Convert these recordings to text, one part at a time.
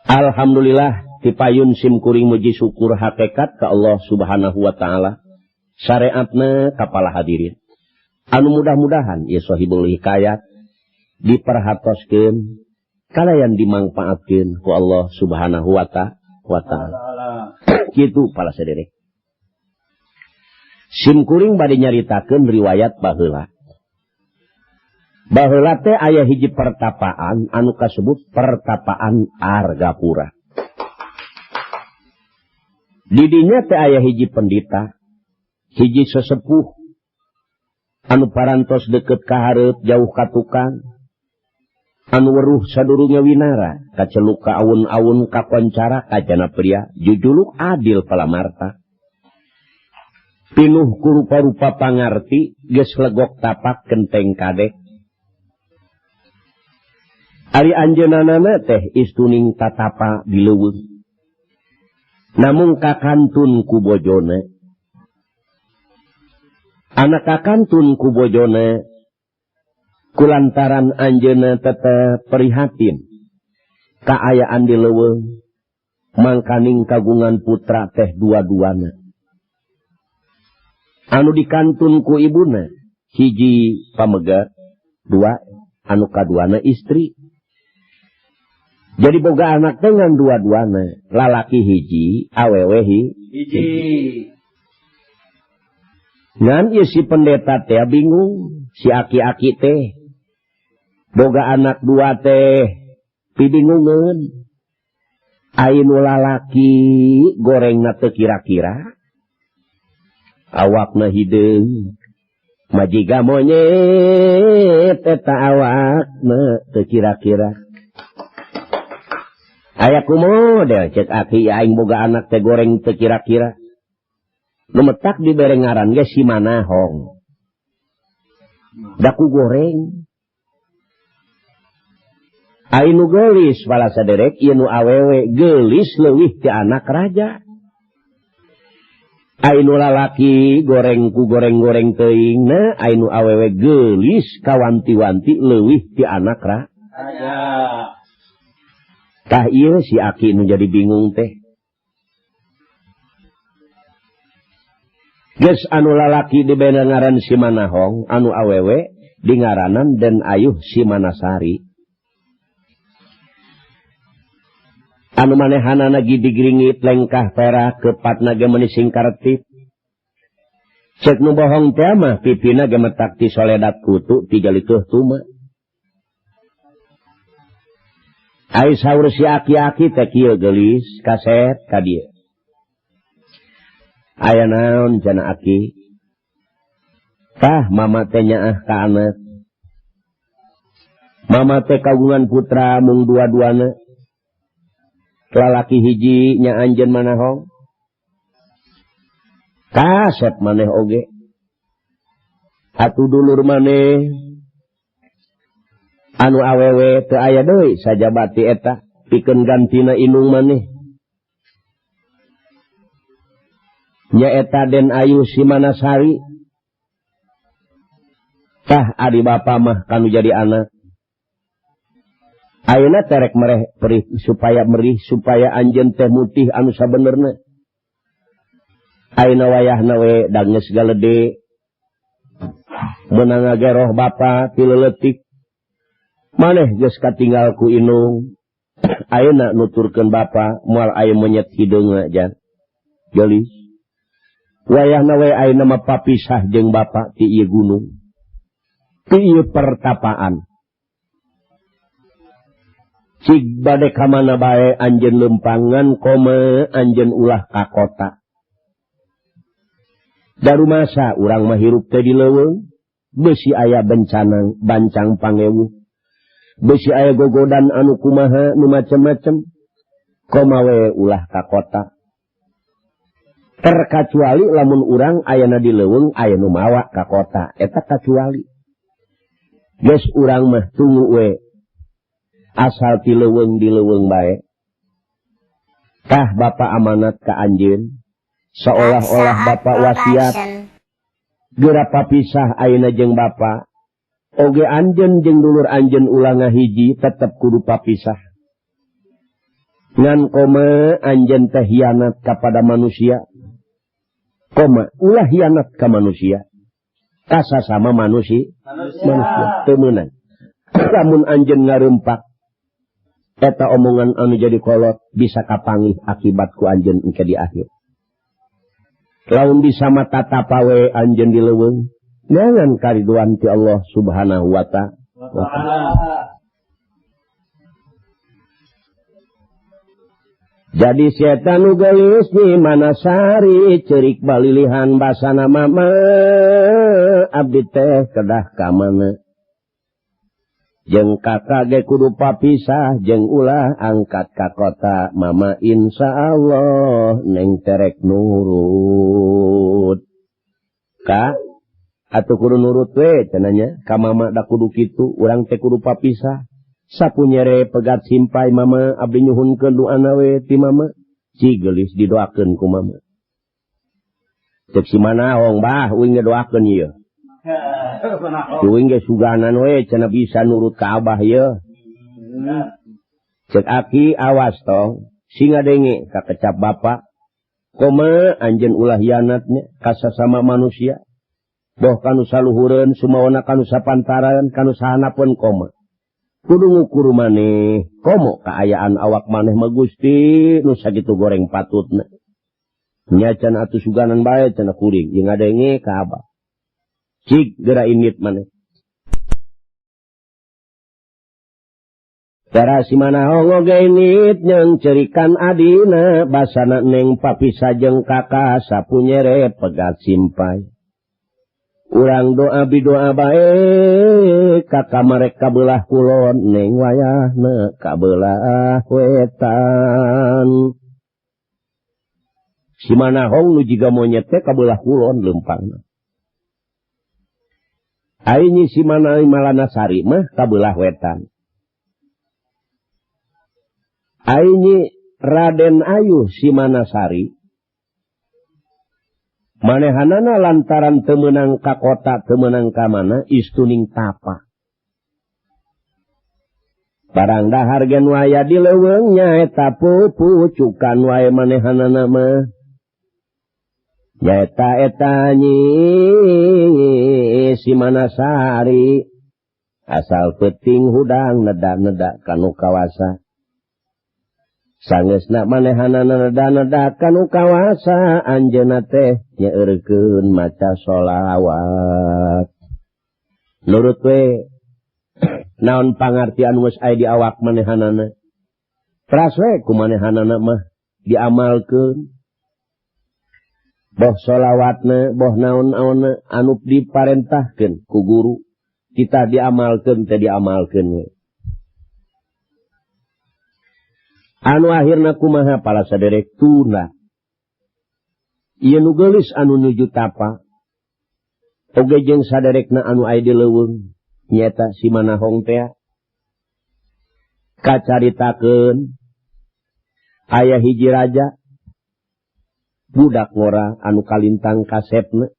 Alhamdulillah, tipayun sim kuring muji syukur hakikat ka Allah Subhanahu wa taala, syariatna ka para hadirin anu mudah-mudahan ieu Sohibul Hikayat diperhatoskeun kalayan dimangfaatkeun ku Allah Subhanahu wa taala. Kitu, para sederek. Sim kuring bade nyaritakeun riwayat baheula. Baheula teh aya hiji pertapaan anu kasebut Pertapaan Argapura. Didinya teh aya hiji pendita, hiji sesepuh anu parantos deket ka hareup, jauh ka tukang, anu weruh sadurunge winara, kaceluk ka awun-awun, kakoncara kajana pria, jujuluk adil palamarta. Pinuh ku rupa-rupa pangarti, geus legok tapak kenteng kadek. Ari anjeunana teh istuning tatapa di leuweung. Namung kakantun ku bojone. Anak kakantun ku bojone kulantaran anjeunna tetep prihatin kaayaan di leuweung, mangkaning kagungan putra teh dua-duana. Anu dikantun ku ibuna hiji pamegat, dua anu kaduana istri. Jadi boga anak dengan dua-duana, lalaki hiji, awewe hiji. Ngan ieu si pendeta teh bingung, si aki-aki teh boga anak dua teh pibingungeun. Ai nu lalaki gorengna teu kira-kira. Awakna hideung majiga monyet eta, awakna teu kira-kira. Aya ku model, cek aki, aing boga anak teh goreng teu kira-kira. Nu metak dibere ngaran ge si Manahong. Daku goreng. Ai nu geulis, para saderek, ieu nu awewe geulis leuwih ti anak raja. Ai nu lalaki goreng ku goreng-goreng teuing na, ai nu awewe geulis kawanti-wanti leuwih ti anak raja. Tah, ieu si aki nu jadi bingung teh. Geus anu lalaki dibere ngaran si Manahong, anu awewe dingaranan Den Ayuh si Manasari. Anu manehanana gidigringit lengkah perak, kepatna ge meuni singkartip. Cek nu bohong teh mah pipina ge metak ti soledat kutu ti jalikeuh tuma. Ai saur si aki-aki teh kieu, "Geulis, kaset ka dieu." "Aya naon?" cenah aki. "Tah, mama teh nyaah ka anak. Mama teh kagungan putra mung dua-duana. Lalaki hiji nya anjeun Manahong. Kasep maneh oge. Atuh dulur maneh anu awewe teu aya deui sajabati eta pikeun gantina indung maneh. Nyaeta Den Ayu si Manasari. Tah, adi bapa mah kanu jadi anak. Ayeuna terek mereh perih supaya merih, supaya anjeun teh mutih anu sabenerna. Ayeuna wayahna we da geus galede. Meunang ngageroh bapa ti leuletik. Maneh geus katinggal ku indung. Ayeuna nuturkeun bapa moal aya monyet hideungna jan. Geulis. Wayahna we ayeuna mah papisah jeung bapa ti ieu gunung. Ti ieu pertapaan. Cig bade ka mana bae anjeun leumpangan, kome anjeun ulah ka kota. Darumasa urang mah hirup teh di leuweung, besi aya bencana bancang pangewu. Besi aya gogodan anu kumaha nu macem-macem. Koma we ulah ka kota. Terkecuali lamun urang ayana di leuweung aya nu mawa ka kota, eta kacuali. Geus urang mah tunggu we. Asal ti leuweung di leuweung bae. Tah, bapa amanat ka anjeun, seolah-olah bapa wasiat. Geura papisah ayeuna jeung bapa. Oge anjeun jeung dulur anjeun ulah ngahiji, tetep kudu papisah. Ngan koma anjeun teh hianat kepada manusia. Koma ulah hianat ka manusia. Kasasama manusia. Manusia teu meunang. Lamun anjeun ngarempak eta omongan anu jadi kolot bisa kapangih akibat ku anjeun engke di akhir. Lamun bisa mata tatapawe anjeun di leuweung, neangan kariduan ti Allah Subhanahu wa ta'ala. Jadi setan nu geulis di Manasari ceurik balilihan basana mama abdi teh kedah ka mana. Jeung kakak ge kudu papisah jeung ulah angkat ka kota mama insyaallah neng terek nurut. Ka atuh kudu nurut we cenah nya ka mama da kudu kitu urang teh kudu papisah. Sapu nyere pegat simpai mama abdi nyuhunkeun doana we ti mama. Ci geulis didoakeun ku mama. Cek si Manahong bah uing ngedoakeun ieu. Uing ge suganan we cenah bisa nurut ka abah ieu. Cek aki awas tong sing ngadenge ka kecap bapak. Koma anjeun ulah hianatnya ka sasama manusia. Boh kanu saluhureun sumawana kanu sapantaran kanu sahanapeun koma. Kudu ngukur maneh komo kaayaan awak maneh mah Gusti nu sakitu goreng patutna. Nya can atuh suganan bae cenah kuring jeung ngadenge ka abah. Cik geura indit maneh. Tara si Manahong oge indit nyeung cerikan adina basana neng papisah jeung kakak sapu nyere pegat simpai. Urang doa bidoa bae kakak mereka belah kulon neng wayahna kabelah wetan. Si Manahong nu jiga monyet teh kabelah kulon leumpangna. Aing si Manai Malanasari mah kabelah wetan. Aing Raden Ayu si Manasari manehanana lantaran teu meunang ka kota teu meunang ka mana istuning tapa. Barang dahar ge nu aya di leuweung nyaeta pupucukan wae manehanana mah. Nyaeta eta nyi si Manasari asal peuting hudang neda-neda kanu kawasa. Sangeusna manehanana neda-neda kanu kawasa anjeunna teh nyeurkeun maca sholawat. Nurut we naon pangartian geus aya di awak manehanana. Teras we ku manehanana mah diamalkeun. Boh sholawatna, boh naon-naonna anu diparentahkeun ku guru, kita diamalkeun teh diamalkeun we. Anu akhirna kumaha para saderek tuna. Ieu nu geulis anu nuju tapa. Oge jeung saderekna anu aya di leuweung nyaeta si Manahong teh. Kacaritakeun aya hiji raja budak ngora anu kalintang kasepna.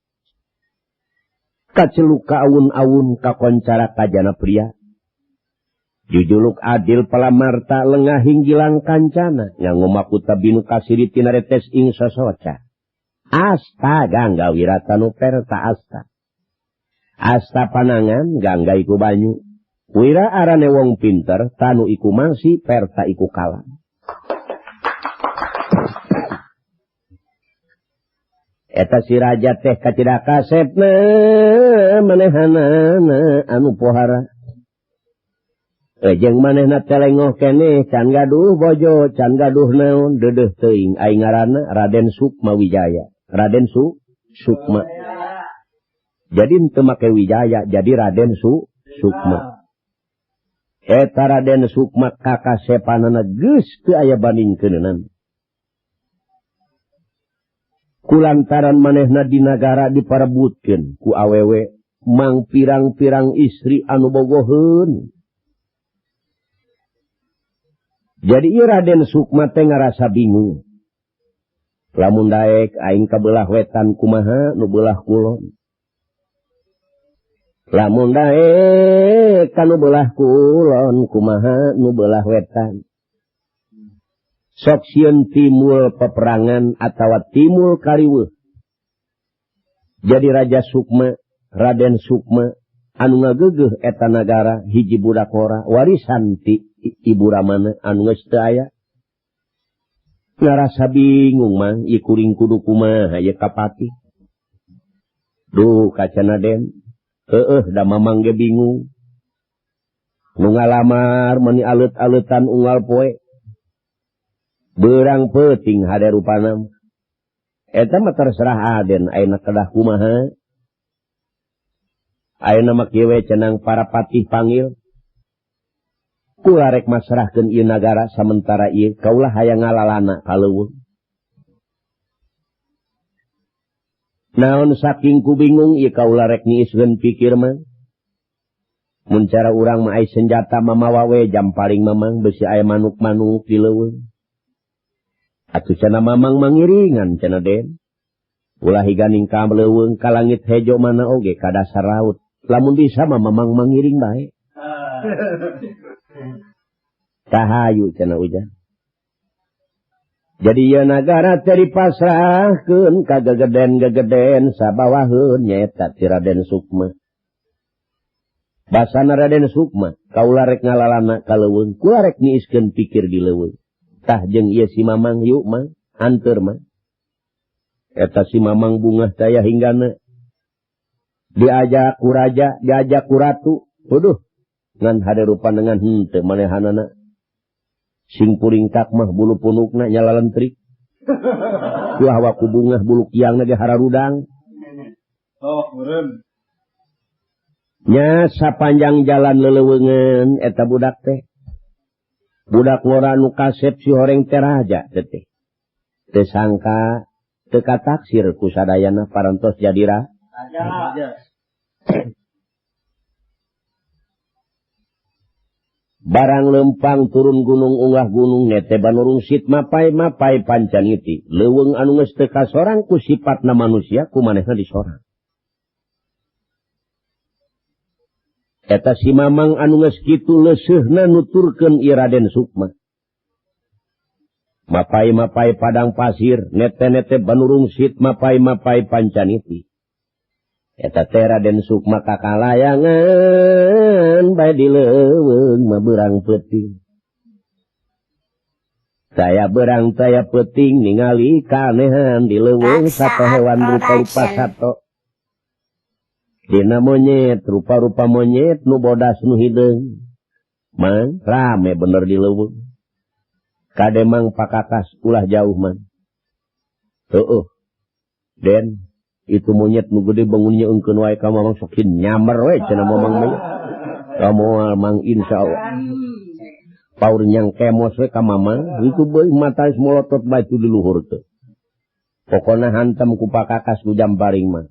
Kaceluk ka awun-awun kakoncara kajana pria. Jujuluk adil palamarta lengah hinggilang kancana nganggo makuta binu kasiri tinaretes ing sosoca. Asta gangga wiratanu perta asta. Asta panangan gangga iku banyu. Wira arane wong pinter tanu iku mangsi perta iku kalam. Eta si raja teh kacida kasepna manehanana anu pohara. Jeung manehna telengoh keneh can gaduh bojo, can gaduh naon, deudeuh teuing aing ngaranna Raden Sukma Wijaya. Raden Sukma. Jadi teu make Wijaya, jadi Raden Sukma. Eta Raden Sukma kakasepanana geus teu aya bandingkeuneunan. Kulantaran manehna di nagara diparebutkeun ku awewe mang pirang-pirang istri anu bogoheun. Jadi Raden Sukma teh ngarasa bingung. Lamun daek aing kabelah wetan kumaha nu belah kulon. Lamun daek kanu belah kulon kumaha nu belah wetan. Sok sieun timbul peperangan atawa timbul kariweuh. Jadi Raja Sukma, Raden Sukma anu ngageugeuh eta nagara hiji budak ora warisan ti ibu ramana anu geus teu aya. Ngarasa bingung mang, ieu kuring kudu kumaha ieu kapatih. Duh kacana Den, heueuh da mamang ge bingung. Nu ngalamar meuni aleut-aleutan unggal poe. Beurang peuting hade rupana. Eta mah terserah Aden ayeuna kedah kumaha. Ayeuna mah kieu we cenang para patih panggil. Kula rek masrahkeun ieu nagara samentara ieu kaulah hayang ngalalana ka leuweung. Naon saking ku bingung ieu kaula rek niiskeun pikir mah. Mun cara urang mah ai senjata mamawa we jam paling mamang besi aya manuk-manuk di leuweung. Atuh cenah mamang mangiringan cenah Den. Ulah higaning ka leuweung ka langit hejo mana oge ka dasar laut. Lamun bisa mah mamang mangiring bae. Tahayu cenah ujang. Jadi ieu nagara teh dipasrahkeun ka gegeden-gegeden sabawaheun nyaeta ti Raden Sukma. Basana Raden Sukma kaula rek ngalalana ka leuweung, kula rek niiskeun pikir di leuweung. Tah jeung ieu si Mamang yuk mah, anteur mah. Eta si Mamang bungah taya hinggana. Diajak ku raja, diajak ku ratu. Waduh, ngan hade rupa dengan henteu manehanana. Sing puringkak mah bulu punukna nyala lentrik. Wah waku bungah bulu kiangna ge hararudang. Oh, meureun. Nya sapanjang jalan leleuweungeun eta budak teh. Budak ngora nu kasep si horeng teh raja teh. Teu sangka teu kataksir ku sadayana parantos jadi raja. Barang lempang turun gunung unggah gunung nete banurungsit mapai-mapai pancaniti. Leuweung anu geus teu kasorang ku sipatna manusia ku manehna disorang. Eta si Mamang anu geus kitu leuseuhna nuturkeun ieu Raden Sukma. Mapai-mapai padang pasir, nete-nete banurungsit mapai-mapai pancaniti. Eta teh Raden Sukma kakalayangan bae di leuweung mah beurang peuting. Saya berang saya peuting ningali kanehan di leuweung sato hewan rupa-rupa sato. Dina monyet, rupa-rupa monyet nu bodas nu hideung. Mang rame bener di leuweung. Kade mang pakakas ulah jauh man. Heueuh. Den, itu monyet nu gede bangunnya eungkeun wae ka mamang sok nyamber we cenah mamang mah. Kamoal mang insyaallah. Paur nyang kemos we ka mamang, itu beuh mata geus molotot bae tu di luhur teh. Pokona hantem ku pakakas ku jamparing mah.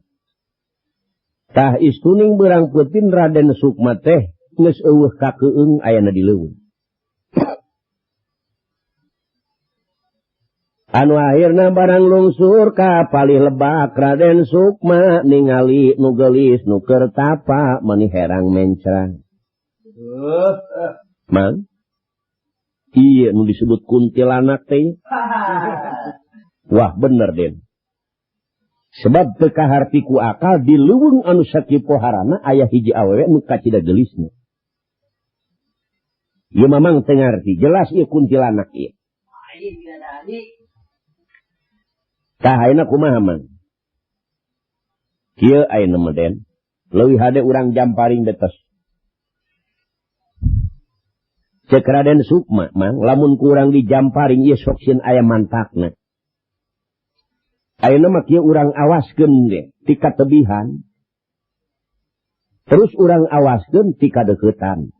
Tah istuning beurang peuting Raden Sukma teh geus eueuh kakeung ayana di leuweung. Anu akhirna barang lungsur ka palih lebak Raden Sukma ningali nu geulis nu keur tapa meuni herang mencrang. Mang, ieu nu disebut kuntilanak teh. Wah bener Den. Sebab teu kaharti ku akal di leuweung anu sakipoharana aya hiji awewe nu kacida geulisna. Ieu mamang teu ngarti, jelas ieu kuntilanak ieu. Tah ayeuna kumaha mang? Kieu ayeuna mah Den, leuwih hade urang jamparing betes. Ceuk Raden Sukma mang, lamun ku urang di jamparing ieu sok sieun aya mantakna. Ayeuna mah kieu urang awaskeun ge ti katebihan. Terus urang awaskeun ti kadeuketan.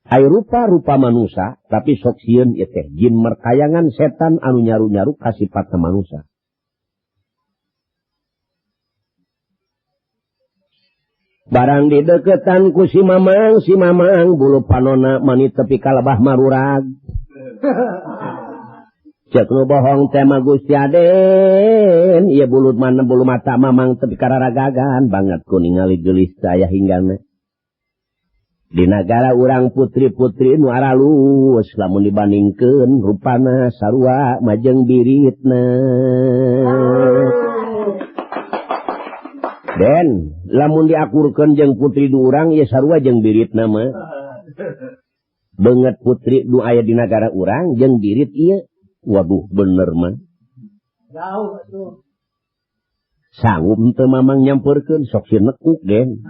Ai rupa-rupa manusa tapi sok sieun ieu teh jin merkayangan setan anu nyaru-nyaru kasipatna manusa. Barang dideketan ku si mamang bulu panona mani tepi ka lebah marurag. Cek nu bohong teh mah Gusti Aden, ieu bulu mana bulu mata mamang tepi kararagagan banget ku ningali geulis saya hinggana. Di nagara urang putri-putri nu aralus lamun dibandingkeun rupana sarua majeng biritna. Den, lamun diakurkeun jeung putri du urang ieu sarua jeung biritna mah. Beungeut putri nu aya di nagara urang jeung birit ieu. Waduh bener mah. Jauh atuh. Sanggup teu mamang nyampeurkeun sok sieun nekuk den.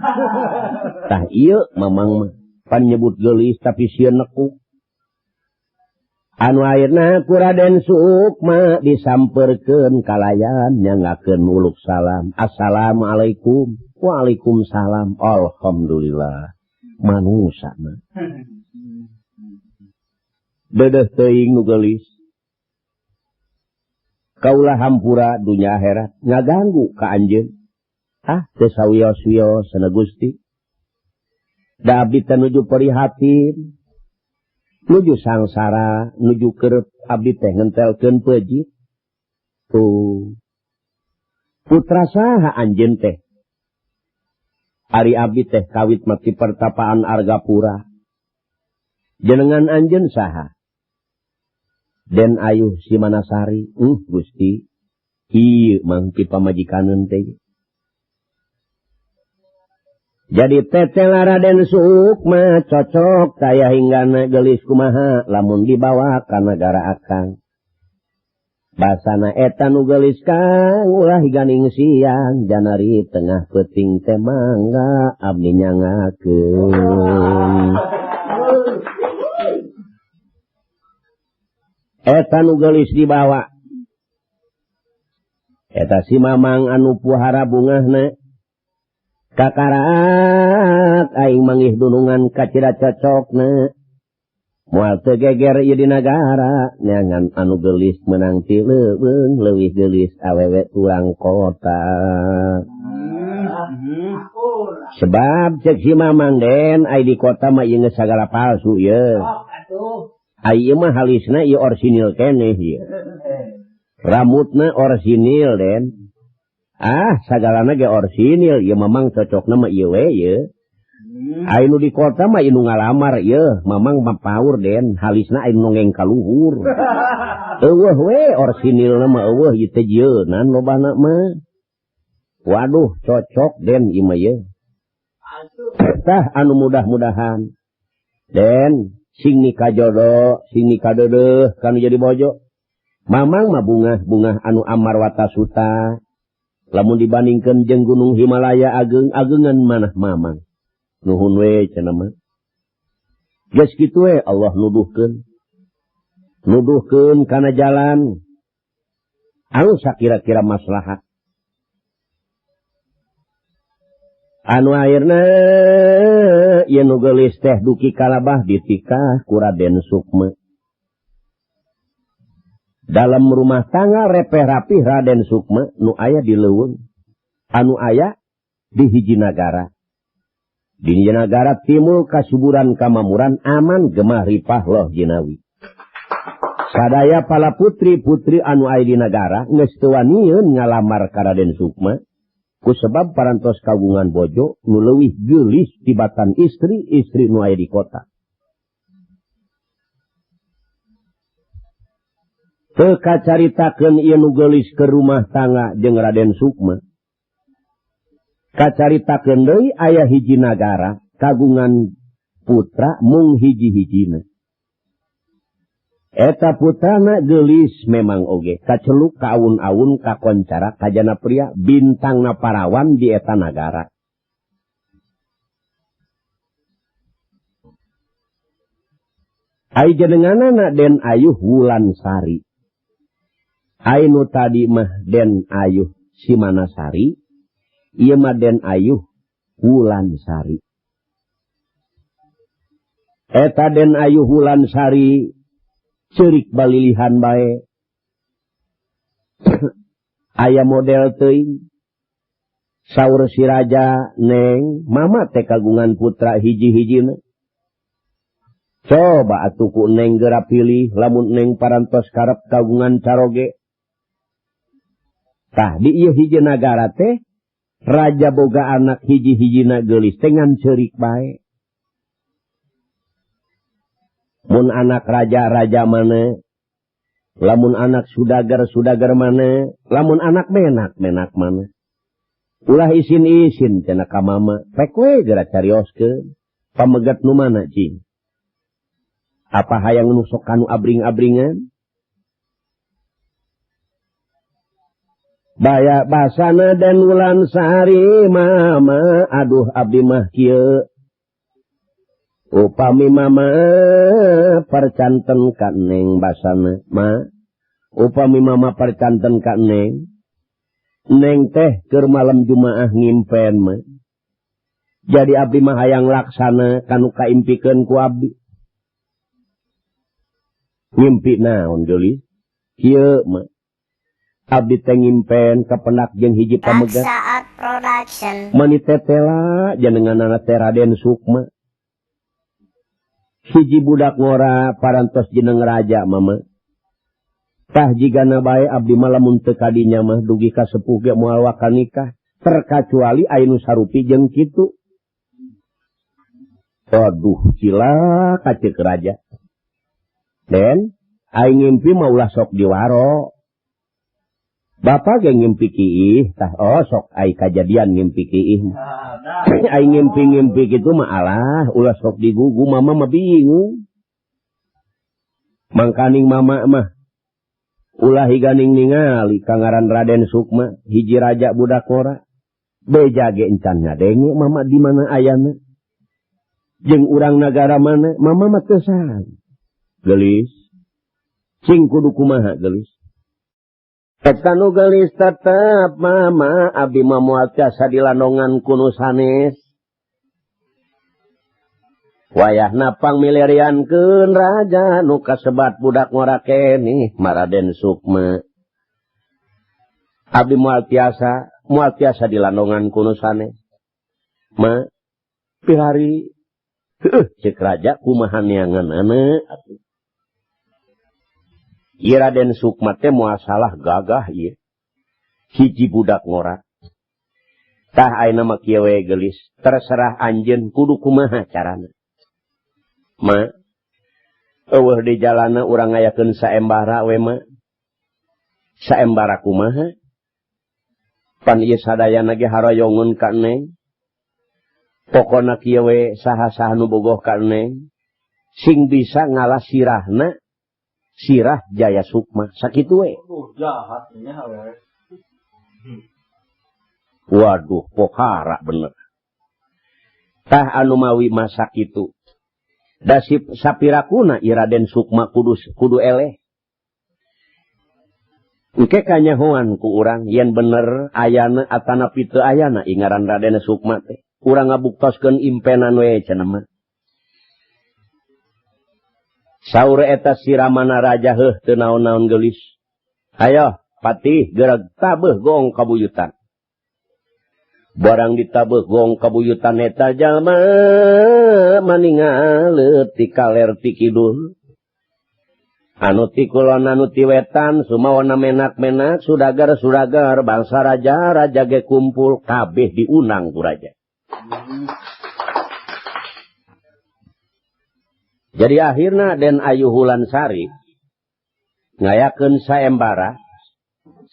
Tah ieu mamang mah pan nyebut geulis tapi sieun nekuk. Anu ayeuna ku Raden Sukma disampeurkeun kalayan nyangakeun uluk salam. Assalamualaikum. Waalaikumsalam. Alhamdulillah. Manusa mah. Dedeh teuing nu geulis. Kaulah hampura dunya akhirat ngaganggu ka anjeun. Ah, teu sawios-wios cenah Gusti. Da abdi teh nuju prihatin, nuju sangsara, nuju kerep abdi teh ngentelkeun peujit. Tuh. Putra saha anjeun teh? Ari abdi teh kawit mati pertapaan Argapura. Jenengan anjeun saha? Den Ayuh Simanasari. Gusti, ieu mah ti pamajikaneun teh. Jadi tetela Raden Sukma cocok kaya hinggana geulis kumaha lamun dibawa ka nagara akang. Basana eta nu geulis kang ulah ganing siang janari tengah peuting teh mangga abdi nyangakeun. Eta nu geulis dibawa. Eta si mamang anu puhara bungahna. Kakarak aing manggih dunungan kacida cocokna. Moal teu geger ieu di nagara neangan anu geulis meunang ti leuweung leuwih geulis awewe tuang kota. Sebab cek si mamang den ai di kota mah ieu geus sagala palsu ye. Ai ieu mah halisna ieu orsinil keneh ieu. Rambutna orsinil den. Ah, sagalana ge orsinil ieu mamang cocokna mah ieu we ieu. Ai nu di kota mah ieu nu ngalamar ieu, mamang mah paur den, halisna ai nu nongeng ka luhur. Eueuh we orsinilna mah eueuh ieu teh jieunan lobana mah. Waduh, cocok den ieu mah ieu. Tah anu mudah-mudahan. Den sing nikah jodoh, sing nikah deudeuh kanu jadi bojo. Mamang mah bungah-bungah anu amar watasuta. Lamun dibandingkeun jeung Gunung Himalaya ageung-ageungan manah mamang. Nuhun we cenah mah. Geus kitu we Allah nuduhkeun. Nuduhkeun kana jalan anu sakira-kira maslahat. Anu akhirna ieu nu geulis teh duki kalabah ditikah ku Raden Sukma. Dalam rumah tangga repeh rapih Raden Sukma nu aya di leuweung, anu aya di hiji nagara. Di hiji nagara timul kasuburan kamamuran aman gemah ripah loh jinawi. Sadaya pala putri-putri anu aya di nagara geus teu wanieun ngalamar ka Raden Sukma ku sebab parantos kagungan bojo nu leuwih geulis tibatan istri-istri nu aya di kota. Teu kacaritakeun ieu nu geulis ke rumah tangga jeung Raden Sukma. Kacaritakeun deui aya hiji nagara kagungan putra mung hiji-hijina. Eta putrana geulis memang oge kaceluk ka awun-awun kakoncara kajana pria bintangna parawan di eta nagara. Ai jenenganana Den Ayuh Wulansari. Ai nu tadi mah Den Ayuh Simanasari, ieu mah Den Ayuh Wulansari. Eta Den Ayuh Wulansari ceurik balilihan bae. Aya model teuing. Saur si raja neng, mama teh kagungan putra hiji-hijina. Coba atuh ku neng geura pilih lamun neng parantos karep kagungan caroge. Tah di ieu hiji nagara teh raja boga anak hiji-hijina geulis teh ngan ceurik bae. Mun anak raja-raja mana, lamun anak sudagar-sudagar mana, lamun anak menak-menak mana. Ulah isin-isin cenah ka mama, pek we geura carioskeun. Pamegat nu mana cing? Apa hayang nu sok kanu abring-abringan? Baya basana dan wulan sari mama, aduh abdi mah kieu. Upami mama percanten ka neng basana ma. Upami mama percanten ka neng. Neng teh keur malam Jumaah ngimpen ma. Jadi abdi mah hayang laksana kanu kaimpikeun ku abdi. Ngimpi naon geulis? Kieu ma. Abdi teh ngimpen kapendak jeung hiji pamegat. Mani tetela jenenganana teh Raden Sukma. Hiji budak ngora parantos jeneng raja mama. Tah jigana bae abdi mah lamun teu kadinya mah dugi ka sepuh ge moal waka nikah, terkecuali aya nu sarupi jeung kitu. Aduh, cilaka ceuk raja. Den, aing ngimpi mah ulah sok diwaro. Bapak ge ngimpi kiih, tah oh sok ai kajadian ngimpi kiih. Aing ngimpi-ngimpi kitu mah alah, ulah sok digugu, mama mah bingung. Mangkaning mama mah ulah higaning ningali ka ngaran Raden Sukma, hiji raja budak ora. Beja ge encan ngadenge mama di mana ayana. Jeung urang nagara mana, mama mah teu saha. Geulis. Cing kudu kumaha geulis? Eta nu geulis tetep mama abdi mah moal tiasa dilandongan ku nu sanes. Wayahna pangmiliriankeun raja nu kasebat budak ngora keneh Maraden Sukma. Abdi moal tiasa dilandongan ku nu sanes. Ma pihari heuh ceuk raja kumaha neanganana atuh. Ieu Raden Sukma teh moal salah gagah ieu. Hiji budak ngora. Tah ayeuna mah kieu we geulis, terserah anjeun kudu kumaha carana. Ma, eueuh di jalana urang ngayakeun saembara we ma. Saembara kumaha? Pan ieu sadayana ge haroyongeun ka neng. Pokona kieu we saha-saha nu bogoh ka neng sing bisa ngalah sirahna. Sirah Jaya Sukma sakitu we. Jahat nya we. Waduh, pohara bener. Tah anu mawi masak itu. Da sapirakuna Raden Sukma kudu eleh. Engke kanyahoan ku urang yen bener ayana atanapi teu ayana ingaran Raden Sukma teh. Urang ngabuktoskeun impenan we cenah mah. Saur eta siramana raja heuh teu naon-naon geulis. Hayo, patih geureg tabeuh gong kabuyutan. Barang ditabeuh gong kabuyutan eta jalma maningal ti kaler ti kidul. Anu ti kulon anu ti wetan sumawana menak-menak sudagar-sudagar bangsa raja-raja ge kumpul kabeh diundang ku raja. Jadi akhirna Den Ayu Hulansari ngayakeun saembara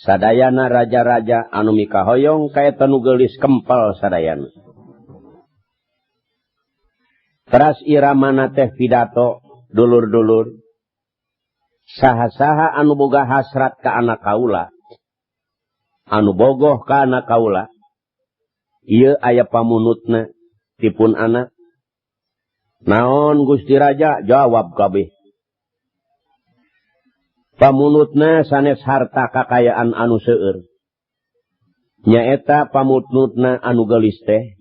sadayana raja-raja anu mikahoyong kaeta nu geulis kempel sadayana. Teras iramana teh pidato dulur-dulur saha-saha anu boga hasrat ka anak kaula, anu bogoh ka anak kaula, ieu aya pamunutna tipun anak. Naon Gusti Raja jawab kabeh. Pamunutna sanes harta kakayaan anu seueur. Nyaeta pamunutna anu geulis teh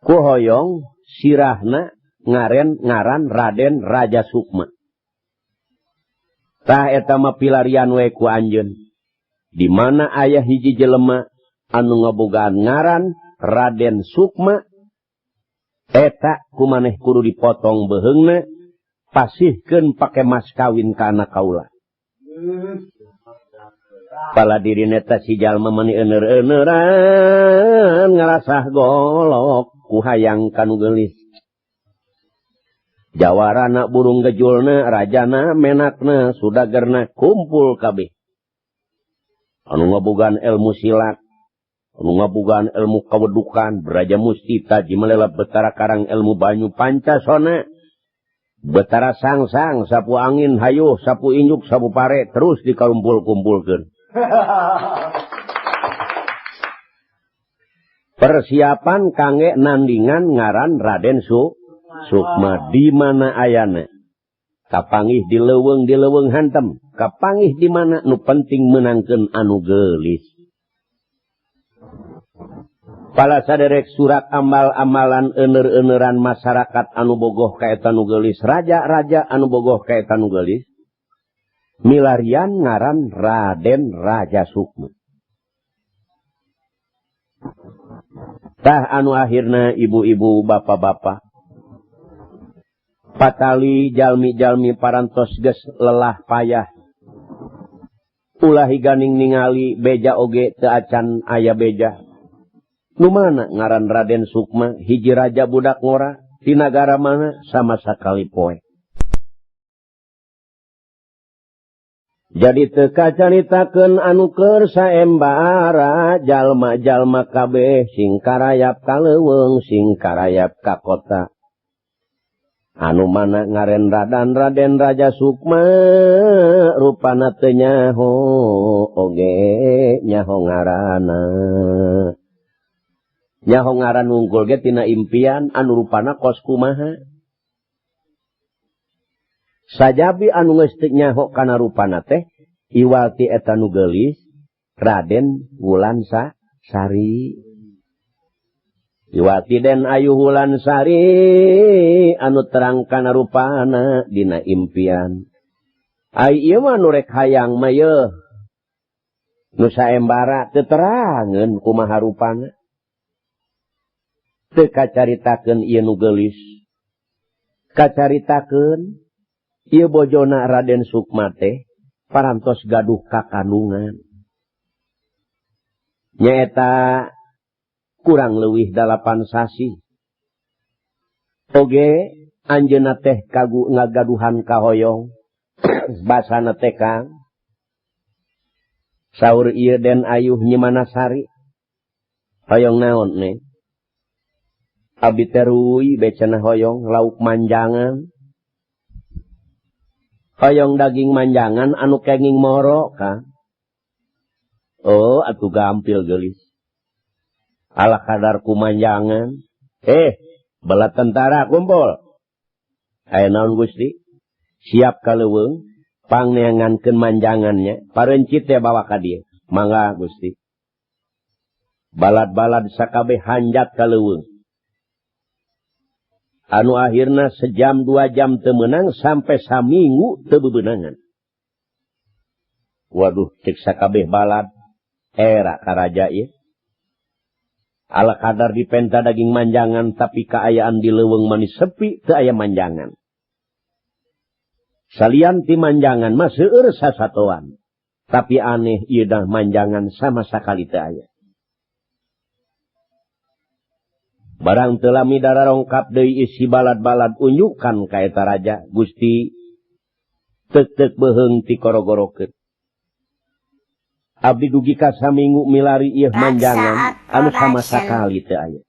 ku hoyong sirahna ngaren ngaran Raden Raja Sukma. Tah eta mah pilarian we ku anjeun. Di mana aya hiji jelema anu ngabogaan ngaran Raden Sukma, eta ku maneh kudu dipotong beheungna, pasihkeun pake mas kawin ka anak kaula. Pala dirina eta si jalma mani eueur-eueuran ngarasah golok ku hayang kanu geulis. Jawarana burung gejulna, rajana, menakna, sudagerna kumpul kabeh. Anu ngabogaan ilmu silat, anu ngabogaan ilmu kawedukan, Braja Musti Taji Melela Betara Karang ilmu banyu pancasona, Betara Sangsang sapu angin hayuh, sapu injuk, sapu pare terus dikarumpul-kumpulkeun. Persiapan kangge nandingan ngaran Raden Sukma di mana ayana. Kapangih di leuweung hantem, kapangih di mana nu penting menangkeun anu geulis. Pala saderek surat amal-amalan ener-eneran masyarakat anu bogoh ka eta nu geulis, raja-raja anu bogoh ka eta nu geulis, milarian ngaran Raden Raja Sukma. Tah anu akhirna ibu-ibu, bapak-bapak, patali jalmi-jalmi parantos geus lelah payah. Ulah higaning ningali beja oge teu acan aya beja. Nu mana ngaran Raden Sukma, hiji raja budak ngora, di nagara mana sama sakali poe. Jadi teu kacaritakeun anu keur saembara, jalma-jalma kabeh sing karayap ka leuweung, sing karayap ka kota. Anu mana ngaren Raden Raja Sukma, rupana teu nyaho oge nyaho ngaranna. Nyaho ngaran wungkul ge tina impian anu rupana kos kumaha. Sajabi anu geus teu nyaho kana rupana teh iwal ti eta nu geulis Raden Wulan Sari. Iwati Den Ayu Wulan Sari anu terang kana rupana dina impian. Ai ieu mah nu rek hayang mah yeuh. Nu saembara teu terangeun kumaha rupana. Teu kacaritakeun ieu nu geulis. Kacaritakeun ieu bojona Raden Sukma teh parantos gaduh kakandungan. Nyaeta kurang leuwih 8 sasi. Oge anjeunna teh kagu ngagaduhan kahoyong. Basana teh Kang. Saur ieu Den Ayuh Nyi Manasari. Hoyong naon ne? Abi teh ruy becenah hoyong lauk manjangan. Hoyong daging manjangan anu kenging moro Kang. Oh atuh gampil geulis. Ala kadar kumanjangan. Bala tentara kumpul. Aya naon Gusti? Siap ka leuweung, pangneangankeun manjangannya, parencit teh bawa ka dieu. Mangga Gusti. Balad-balad sakabeh hanjat ka leuweung. Anu akhirna sejam 2 jam teu meunang sampai saminggu teu bebenangan. Waduh, cek sakabeh balad era karaja ieu. Ala kadar dipenta daging manjangan tapi kaayaan di leuweung manis sepi teu aya manjangan. Salian ti manjangan mah seueur sasatoan. Tapi aneh ieu dah manjangan sama sakali teu aya. Barang teu lami dararongkap deui isi balad-balad unjukan ka eta raja Gusti teuk-teuk beuheung ti korogorokeun. Abdi dugi ka saminggu milari ieu manjangan anu sama sakali teu aya.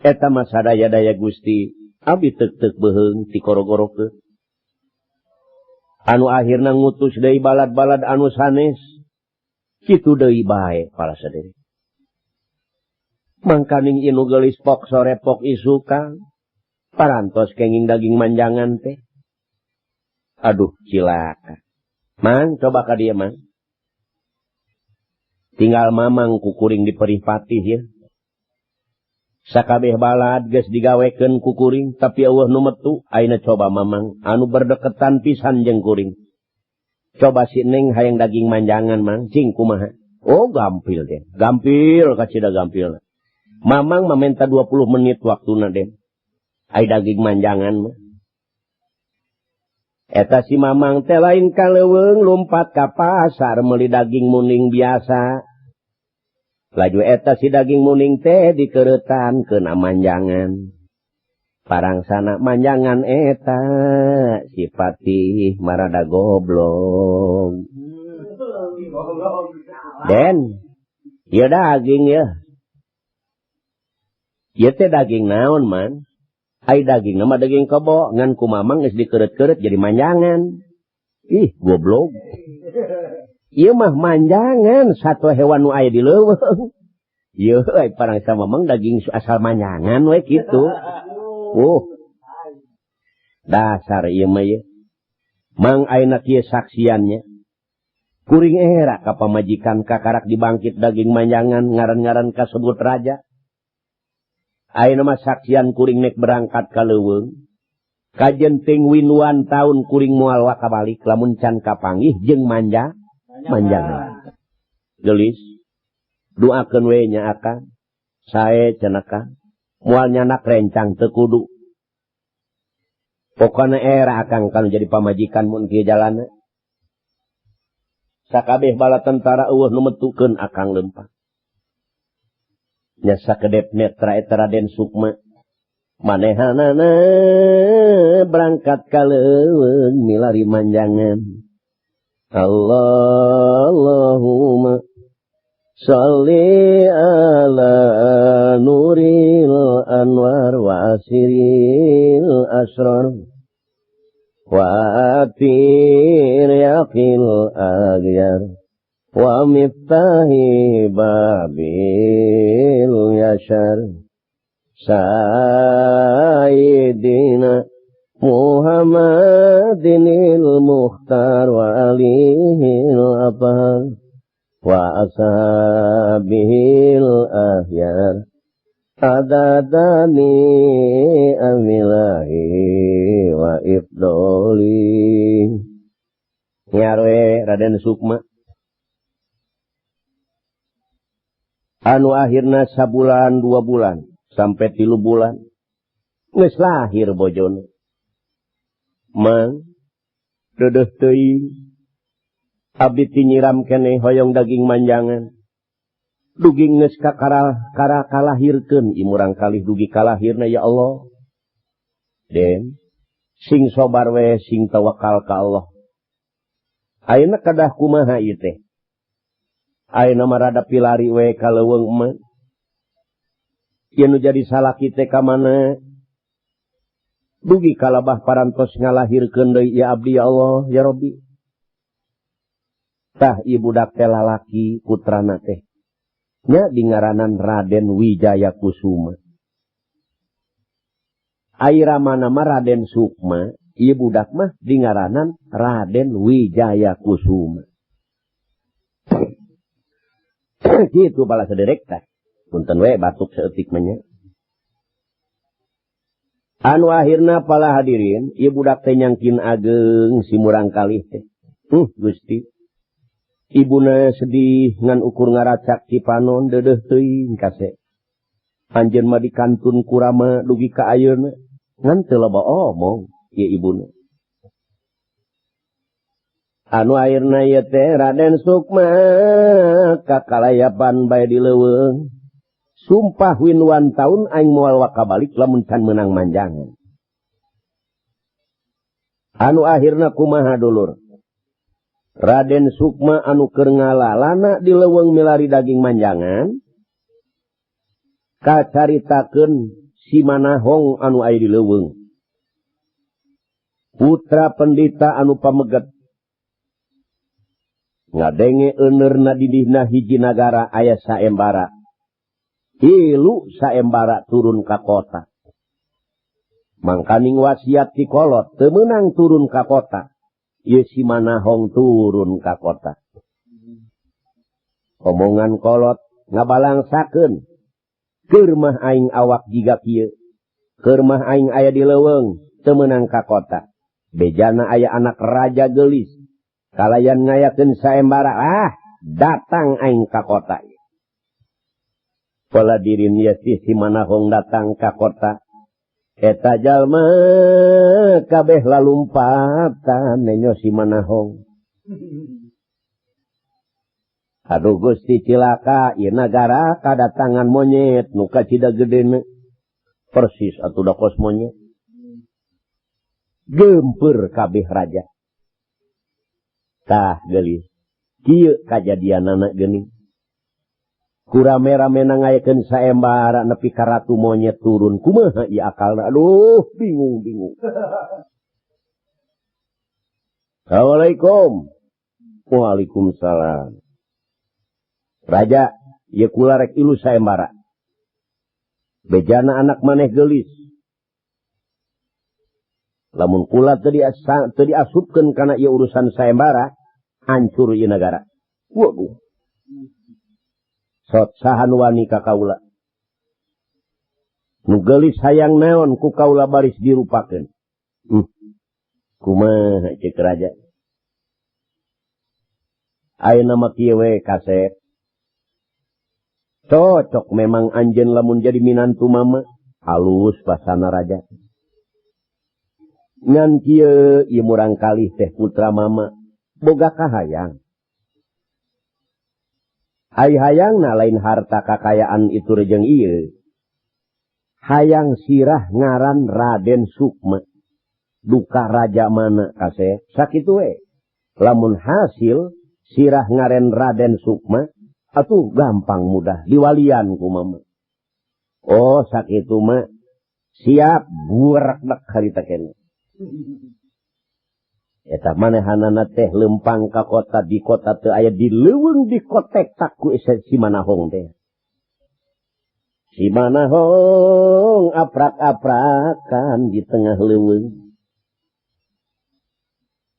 Eta mah sadaya-daya Gusti, abdi teuk-teuk beuheung ti korogorokeun. Anu akhirna ngutus deui balad-balad anu sanes, kitu deui bae para sadaya. Mangkaning inu geulis pok sore pok isukan, parantos kenging daging manjangan teh. Aduh cilaka. Mang coba ka dieu mang. Tinggal mamang kukuring di peripatih ya. Sakabeh balad geus digawekeun kukuring tapi eueuh nu metu, ayeuna coba mamang anu berdeketan pisan jeung kuring. Coba si Neng hayang daging manjangan mang, cing kumaha? Oh gampil deh, gampil kacida gampil. Mamang mamenta 20 menit waktuna deh. Ai daging manjangan mah. Eta si mamang teh lain ka leuweung lumpat ka pasar meuli daging muning biasa. Laju eta si daging muning teh dikeureutan keuna manjangan. Parangsana manjangan eta si Patih marada goblok. Den, ieu daging ya. Ieu teh daging naon man? Ai daging mah daging kebo ngan ku mamang geus dikeureut-keureut jadi manjangan. Ih, goblok. Ieu mah manjangan satwa hewan nu aya di leuweung. Ieu ai parangsa mamang daging asal manjangan we kitu. Dasar ieu mah ieu. Mang ayeuna kieu saksiannya. Kuring era ka pamajikan kakarak dibangkit daging manjangan ngaran-ngaran kasebut raja. Ayeuna mah saksian kuring nek berangkat ka leuweung. Kajenting winuan taun kuring moal wakabalik lamun can kapanggih jeung manjangan. Gelis doakeun we nya akang. Sae cenah kang. Moal nyanak rencang teu kudu. Pokona era akang kanu jadi pamajikan mun kieu jalana. Sakabeh bala tentara eueuh nu metukeun akang leumpang. Nya sakedep netra eta Raden Sukma. Manehanana berangkat ka leuweung milari manjangan. Allahumma sholli ala nuril anwar wa asiril asrar wa atir yaqil agyar wa miftahi babil yashar sayyidina Muhammadinil mukhtar wa alihil abhar wa ashabihil ahyar adadani amilahi wa ifdoli. Nyarwe Raden Sukma anu akhirna sabulan 2 bulan sampai 3 bulan geus lahir bojone. Mang deudeuh teuing abdi ti nyiram keneh hoyong daging manjangan. Dugi geus kakara kalahirkeun imurang kalih dugi kalahirna ya Allah. Den sing sabar we sing tawakal ka Allah. Ayeuna kadah kumaha ieu teh? Ayeuna mah rada pilari we ka leuweung mah. Ieu nu jadi salaki teh ka mana? Dugi kalabah parantos ngalahirkeun deui ya abdi ya Allah ya Rabbi. Tah ieu budak teh lalaki putrana teh. Nya dingaranan Raden Wijaya Kusuma. Ai ramana mah Raden Sukma, ieu budak mah dingaranan Raden Wijaya Kusuma. Kitu bala saderek tah. Punten we batuk saeutik mah nya. Anu akhirna pala hadirin, ieu budak teh nyangkin ageng si murang kalih teh. Gusti. Ibuna sedih ngan ukur ngaracak cipanon deudeuh teuing kase. Anjeun mah dikantun kurama dugi ka ayeuna ngan teu loba omong ieu ibuna. Anu akhirna ieu teh Raden Sukma kakalayapan bae di leuweung. Sumpah winuan taun aing moal wakabalik lamun can meunang manjangan. Anu akhirna kumaha dulur? Raden Sukma anu keur ngalalana di leuweung milari daging manjangan kacaritakeun si Manahong anu aya di leuweung. Putra pendita anu pameget ngadenge euneurna di dihna hiji nagara aya saembara. Ilu saembara turun ka kota. Mangkaning wasiat ti kolot teu meunang turun ka kota. Ieu si Manahong turun ka kota. Omongan kolot ngabalangsakeun. Keur mah aing awak jiga kieu. Keur mah aing aya di leuweung teu meunang ka kota. Bejana aya anak raja geulis. Kalayan ngayakeun saembara, datang aing ka kota. Pola dirin ieu si Manahong datang ka kota. Eta jalma kabeh lalumpatan nenyo si Manahong. Aduh Gusti cilaka ieu nagara kadatangan monyet nu kacida gedena. Persis atuh da kos monyet. Gempeur kabeh raja. Tah geulis. Kieu kajadianana geuning. Ku rame-rame ngayakeun saembara nepi ka ratu monyet turun. Kumaha ieu akalna? Aduh, bingung-bingung. Assalamualaikum. Waalaikumsalam. Raja, ieu kula rek ilu saembara. Bejana anak maneh geulis. Lamun kula teu diasupkeun kana ieu urusan saembara, hancur ieu nagara. Waduh. Sot saha nu wani ka kaula. Nu geulis hayang naon ku kaula baris dirupakeun. Kumaha ceuk raja? Ayeuna mah kieu we kasep. Cocok memang anjeun lamun jadi minantu mama. Halus basana raja. Ngan kieu ieu murang kalih teh putra mama boga kahayang. Ai hayangna lain harta kakayaan itu rejeng ieu. Hayang sirah ngaran Raden Sukma. Duka raja mana kasep sakitu we. Lamun hasil sirah ngaren Raden Sukma atuh gampang mudah diwalian ku mama. Oh sakitu mah siap burak dek harita keneh. Eta manehanana teh lempang ka kota di kota teu aya di leuweung di kotek tak ku si Manahong teh. Si Manahong aprak-aprakan di tengah leuweung.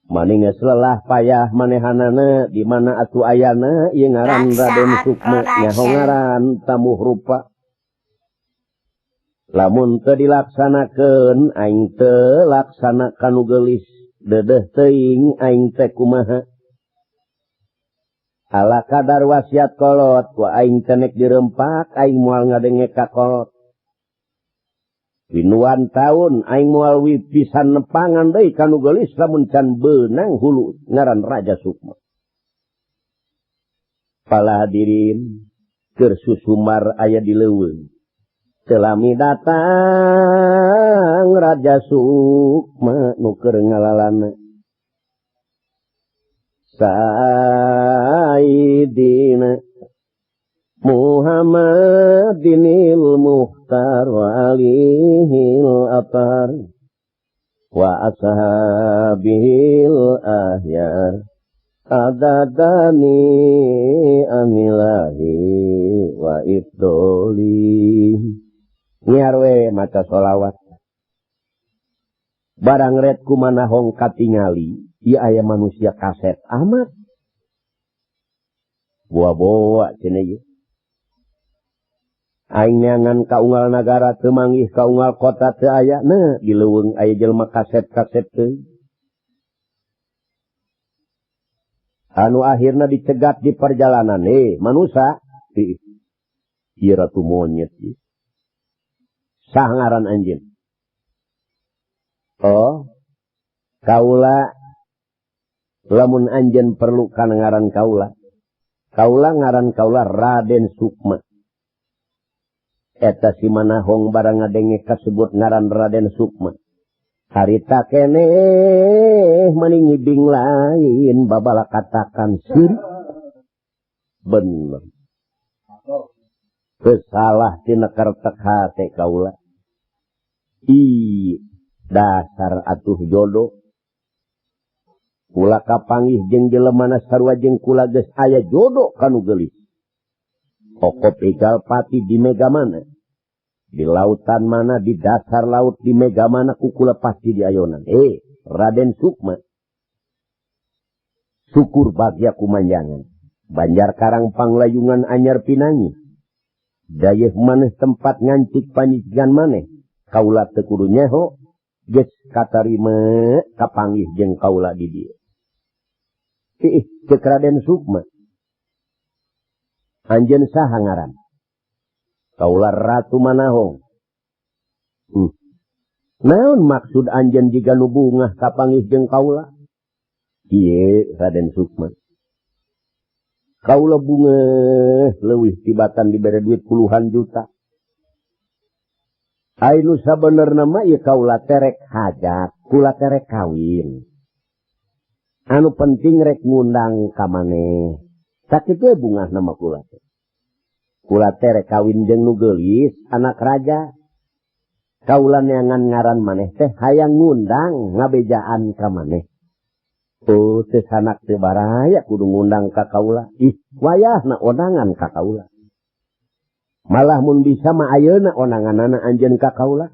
Maning geus lelah payah manehanana di mana atuh ayana ieu ngaran Raden Sukma nyaho ngaran tamuh rupa. Lamun teu dilaksanakeun aing teu laksana kanu geulis. Dedeh teuing aing teh kumaha. Ala kadar wasiat kolot ku aing teh nek dirempak aing moal ngadenge ka kolot. Pinuan taun aing moal pisan nepangan deui kanu geulis lamun can beunang hulu ngaran Raja Sukma. Pala hadirin keur susumar aya di leuweung. Telami datang Raja Sukma nu keur ngalalana. Sayyidina Muhammadinil Mukhtar wa alihil atar wa ashabihil ahyar adadani amilahi wa ifdoli. Nyiar we maca sholawat. Barang ret kumanahong katingali, ieu aya manusia kaset amat. Boa-boa cenah ieu. Aing neangan ka unggal nagara teu manggih ka unggal kota teu aya, nah di leuweung aya jelema kaset-kaset teu. Anu akhirna dicegat di perjalanan, manusa, ieu ratu monyet ieu. Sah ngaran anjeun. Oh, kaula lamun anjeun perlu kana ngaran kaula. Kaula ngaran kaula Raden Sukma. Eta si Manahong barang ngadenge kasebut ngaran Raden Sukma. Harita keneh mani ngibing lain babala katakan sir. Bener. Kesalah tina kertek hate kaula. I dasar atuh jodoh. Kula kapanggih jeung jelemana sarua jeung kula geus aya jodoh kanu geulis. Okop igal pati di mega mana? Di lautan mana, di dasar laut di mega mana ku kula pasti diayonan. Raden Sukma. Syukur bagya kumanjangan. Banjar Karang Panglayungan anyar pinangi. Dayeuh maneh tempat ngancik panyikian maneh. Kaula teu kudu nyeho, geus katarima kapanggih jeung kaula di dieu. Ceuk Raden Sukma. Anjeun saha ngaran? Kaula Ratu Manahong. Naon maksud anjeun jiga nu bungah kapanggih jeung kaula? Ieu Raden Sukma. Kaula bungeh leuwih tibatan dibere duit puluhan juta. Ai nu sabenerna mah ieu kaula teh rek hajat, kula teh rek kawin. Anu penting rek ngundang ka maneh. Sakitu we bungahna mah kula teh. Kula teh rek kawin jeung nu geulis, anak raja. Kaula neangan ngaran maneh teh hayang ngundang ngabejaan ka maneh. Oh, teu sanak teu baraya kudu ngundang ka kaula. Ih, wayahna ondangan ka kaula. Malah mun bisa mah ayeuna ondanganana anjeun ka kaula.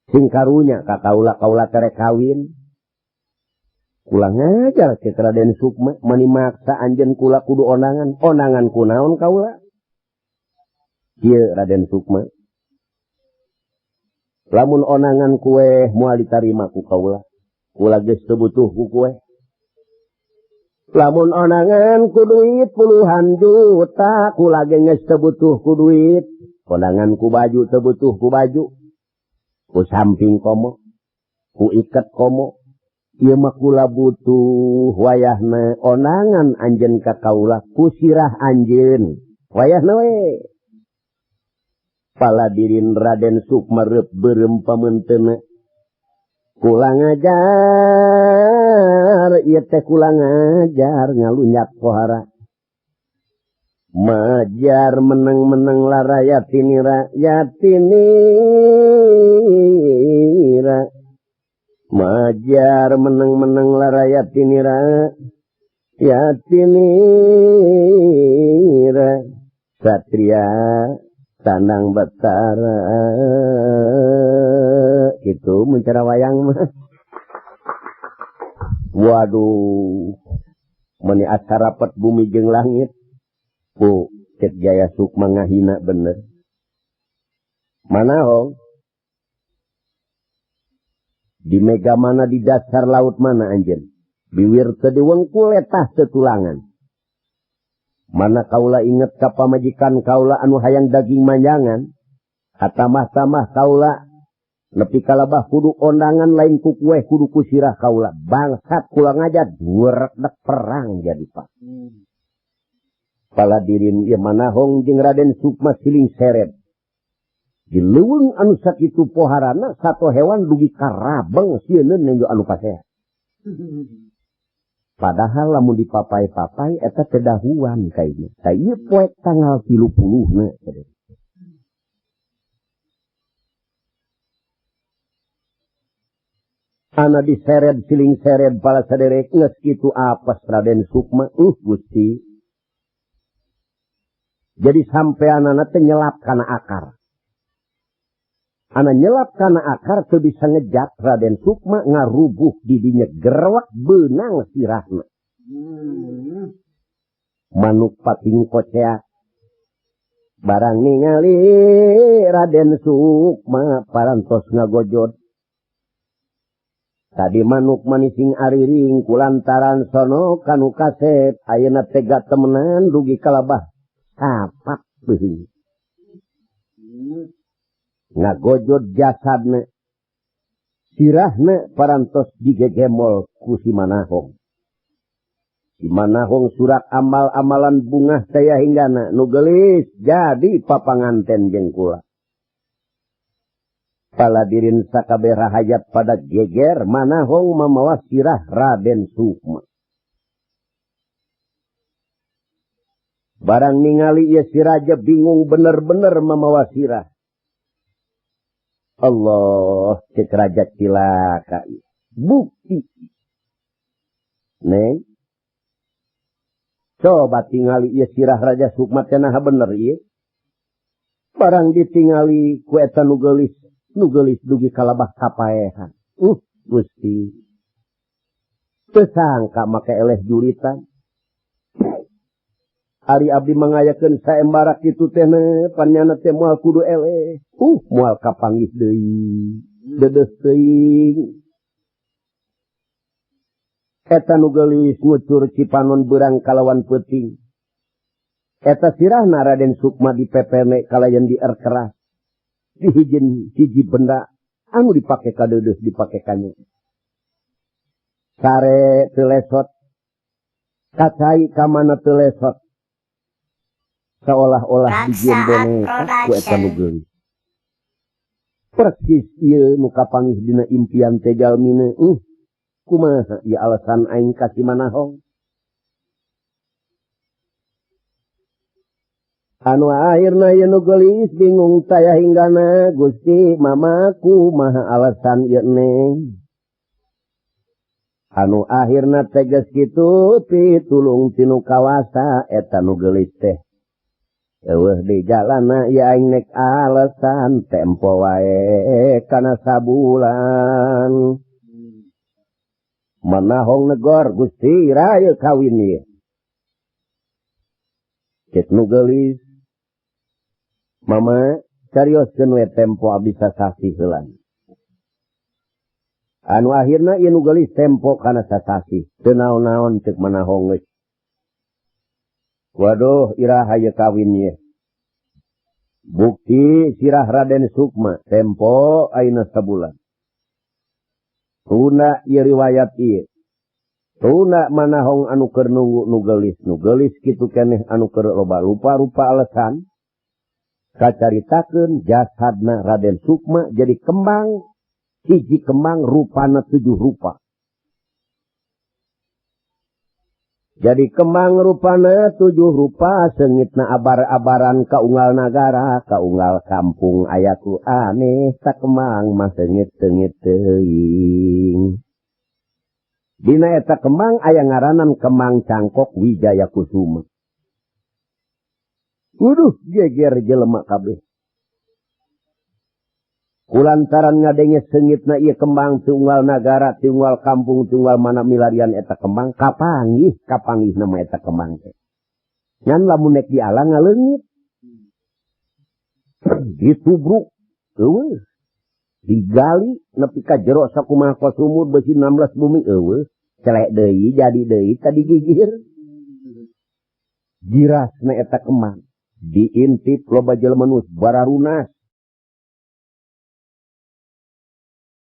Sing karunya ka kaula, kaula teh rek kawin. Kula ngajar cek Raden Sukma, mani maksa anjeun kula kudu ondangan. Ondangan kunaon kaula? Kieu Raden Sukma. Lamun ondangan kue moal ditarima ku kaula. Kula geus teu butuh ku kue. Lamun ondangan ku duit puluhan juta, kula ge geus teu butuh ku duit. Ondangan ku baju teu butuh ku baju. Ku samping komo, ku iket komo. Ieu mah kula butuh wayahna ondangan anjeun ka kaula ku sirah anjeun. Wayahna we. Paladirin Raden Sukma reup beureum pameunteuna. Kula ngajar, ieu teh kula ngajar ngalunjak pohara. Majar meneng-meneng laraya tinira ya tinira. Majar meneng-meneng laraya tinira ya tinira. Satria Tandang Betara itu mencara wayang mah. Waduh, meni asa rapet bumi jeung langit. Bu, cek Jaya Sukma ngahina bener. Manahong? Di mega mana, di dasar laut mana anjeun? Biwir teu diwengkul letah tetulangan. Mana kaula inget ka pamajikan kaula anu hayang daging manjangan. Hatamah-tamah kaula nepi kalabah kudu ondangan lain ku kueh kudu ku sirah kaula. Bangsat kula ngajat durekdek perang jadi pak. Paladirin ieu manahong jeung Raden Sukma siling seret. Di leuweung anu sakitu poharana sato hewan dugi karabeng sieun nenjo anu pasea. Padahal lamun dipapai-papai eta teh dahuan kayaknya. Tah ieu poe tanggal 30 na. Ana diseret siling seret pala saderek geus kitu apes Raden Sukma. Gusti. Jadi sampeanana teh nyelap kana akar. Ana nyelap kana akar teu bisa ngejat Raden Sukma ngarubuh di dinya gerwak beunang sirahna. Manuk pating kocea. Barang ningali Raden Sukma parantos ngagojod. Tadi manuk manising ariring kulantaran sono kanu kasep ayeuna tega temenan dugi kalabah sapak beuheung. Ngagojod jasadna sirahna parantos digegemol ku si Manahong. Si Manahong surak amal-amalan bungah saya hinggana nu geulis jadi papanganten jeung kula. Paladirin sakabeh rahayat pada geger Manahong mamawa sirah Raden Sukma. Barang ningali ieu si raja bingung bener-bener mamawa sirah. Allah, cek raja cilaka. Bukti. Neng. Coba tingali ieu sirah Raja Sukma teh naha bener ieu. Barang ditingali ku eta nu geulis, nu geulis dugi kalabah kapaehan. Gusti. Teu sangka make eleh julitan. Ari abdi mangayakeun saembara kitu teh panyana teh moal kudu eleh. Moal kapanggih deui. Deudeuh teuing. Eta nu geulis ngucur cipanon beurang kalawan peuting. Eta sirahna Raden Sukma dipepeme kalayan dierkeras. Dihijin hiji benda anu dipake kadeudeuh dipake kanya. Sare teu lesot. Kacai ka mana teu lesot. Seolah-olah dijieun boneka ku eta nu geulis. Persis ieu nu kapanggih dina impian teh jalmina. Kumaha ieu alasan aing ka si Manahong? Anu akhirna ieu nu geulis bingung taya hinggana, Gusti Mama kumaha alasan ieu neng? Anu akhirna tegas kitu pitulung tinu kawasa eta nu geulis teh. Eueuh di jalana ieu aing nek alasan tempo wae kana sabulan. Manahong negor Gusti raya kawin ieu. Cek nu geulis, Mama carioskeun we tempo abdi sasasi heula. Anu akhirna ieu nu geulis tempo kana sasasi. Teu naon-naon cek Manahong geus. Waduh iraha ieu kawin ieu. Bukti sirah Raden Sukma tempo ayeuna sabulan. Tuna ieu riwayat ieu. Tuna Manahong anu keur nunggu nu geulis, nu geulis kitu keneh anu keur loba rupa-rupa alasan. Kacaritakeun jasadna Raden Sukma jadi kembang, hiji kembang rupana 7 rupa. Jadi kembang rupana 7 rupa, sengitna abar-abaran kaunggal nagara, kaunggal kampung ayaku aneh, tak kembang mah sengit-sengit teuing. Dina eta kembang aya ngaranan kembang cangkok Wijaya Kusuma. Waduh, geger jelema kabeh. Kulantaran ngadenge sengitna ieu kembang tunggal nagara, tunggal kampung, tunggal mana milarian eta kembang, kapanggih, kapanggih nama eta kembang teh. Ngan lamun nek dialang ngaleungit. Ditubruk, eueuh. Digali nepi ka jero sakumaha sumur beusi 16 bumi eueuh. Celek deui jadi deui tadi gigir. Girasna eta kembang. Diintip loba jelema nu bararunas.